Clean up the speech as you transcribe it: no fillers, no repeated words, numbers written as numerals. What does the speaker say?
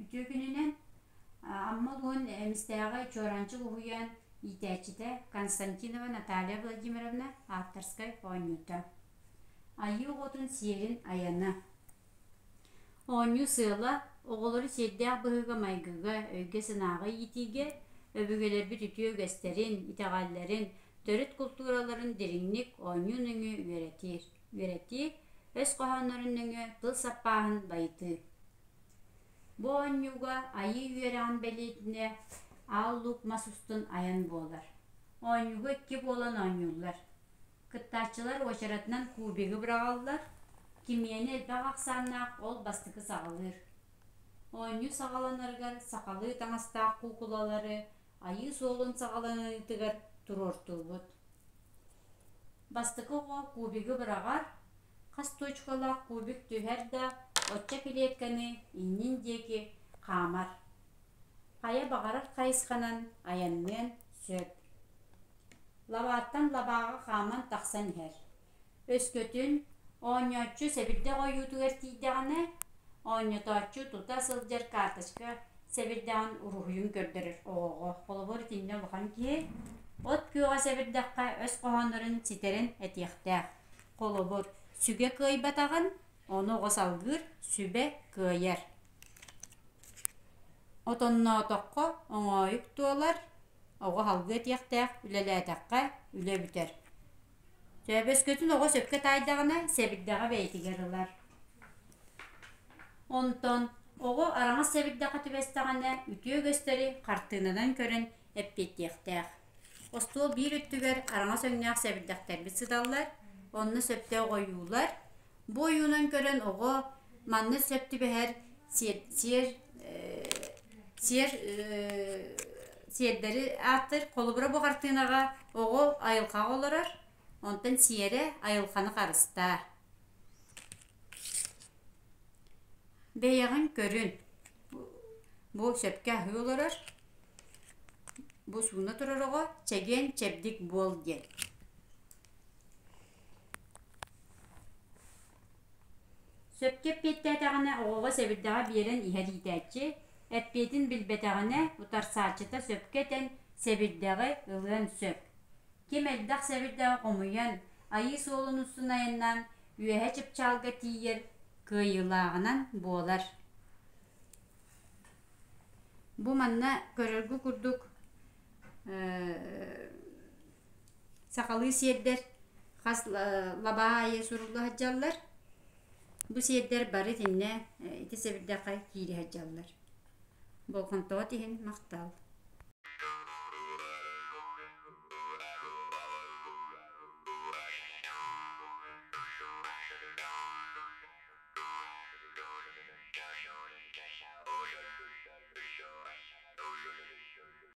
Үтүө күнүнэн Амма улууһун Эмистээҕи Чуораанчык уһуйаан иитээччитэ Константинова Наталья Владимировна ааптарскай оонньуута. Айыы оҕотун сиэрин айана. Оонньуу сыала оҕолору сиэрдээх быһыыга-майгыга, өйгө-санааҕа иитиигэ, өбүгэлэрбит үтүө үгэстэрин, итэҕэллэрин, төрүт култуураларын дириҥник оонньуу нөҥүө үөрэтии, үөрэтии, өс хоһооннорун нөҥүө тыл саппааһын байытыы. Бу оонньууга Айыы үөрэҕин бэлиэтинэ Аал Луук мас устун айан буолар. Оонньууга икки буолан оонньууллар. Кыттааччылар уочаратынан кубигы быраҕаллар, кимиэнэ элбэх ахсааннаах ол бастакы саҕалыыр. Оонньуу саҕаланарыгар сахалыы таҥастаах куукулалары Айыы суолун саҕаланыытыгар туруортуубут. Бастакы оҕо кубигы быраҕар, хас точкалаах кубик түһэр да, оччо килиэккэни иннин диэки хаамар. Хайа баҕарар хайысханан айанныан сөп. Лабааттан лабааҕа хааман тахсан иһэр. Өскөтүн, оонньооччу сэбирдэх ойуутугар тиийдэҕинэ, оонньотооччу тута сылдьар карточка сэбирдэҕин уруһуйун көрдөрөр оҕоҕо. Холобур, итиннэ улахан киһи от күөҕэ сэбирдэххэ өс хоһооннорун ситэрэн этиэхтээх. Холобур, сүгэ кыайбатаҕын, ону оҕо салгыыр, сүбэ кыайар. Отонноотоххо оҥоойук туолар, оҕо салгыы этиэхтээх, үлэлээтэххэ үлэ бүтэр. Өскөтүн оҕо сөпкө таайдаҕына, сэбирдэҕэ бэйэтигэр ылар. Онтон оҕо араҥас сэбирдэххэ түбэстэҕинэ, үтүө үгэстэри хартыынанан көрөн эппиэттиэхтээх. Остуол биир өттүгэр араҥас өҥнөөх сэбирдэхтэрбит сыталлар, онно сөптөөх ойуулар. Бу ойуунан көрөн оҕо манна сөп түбэһэр сиэр, сиэр, сиэр, сиэрдэри ааттыыр. Холобура бу хартыынаҕа оҕо айылҕаҕа олорор, онтон сиэрэ айылҕаны харыстаа. Бэйэҕин көрүн. Бу сөпкө аһыы олорор, бу сууна турар оҕо чэгиэн чэбдик буол диэн. Сөпкө эппиэттээтэҕинэ оҕоҕо сэбирдэҕэ биэрэн иһэр иитээччи, эппиэтин билбэтэҕинэ утарсааччыта сөпкө этэн сэбирдэҕи ылыан сөп. Ким элбэх сэбирдэҕи хомуйан, айыы суолун устун айаннаан үөһэ чыпчаалга тиийэр кыайыылааҕынан буолар. Бу манна көрөргө курдук сахалыы сиэрдэр хас лабаа аайы сурулла сылдьаллар. Бу сиэрдэр бары итиннэ ити сэбирдэххэ киирэ сылдьаллар. Болҕомтоҕут иһин махтал.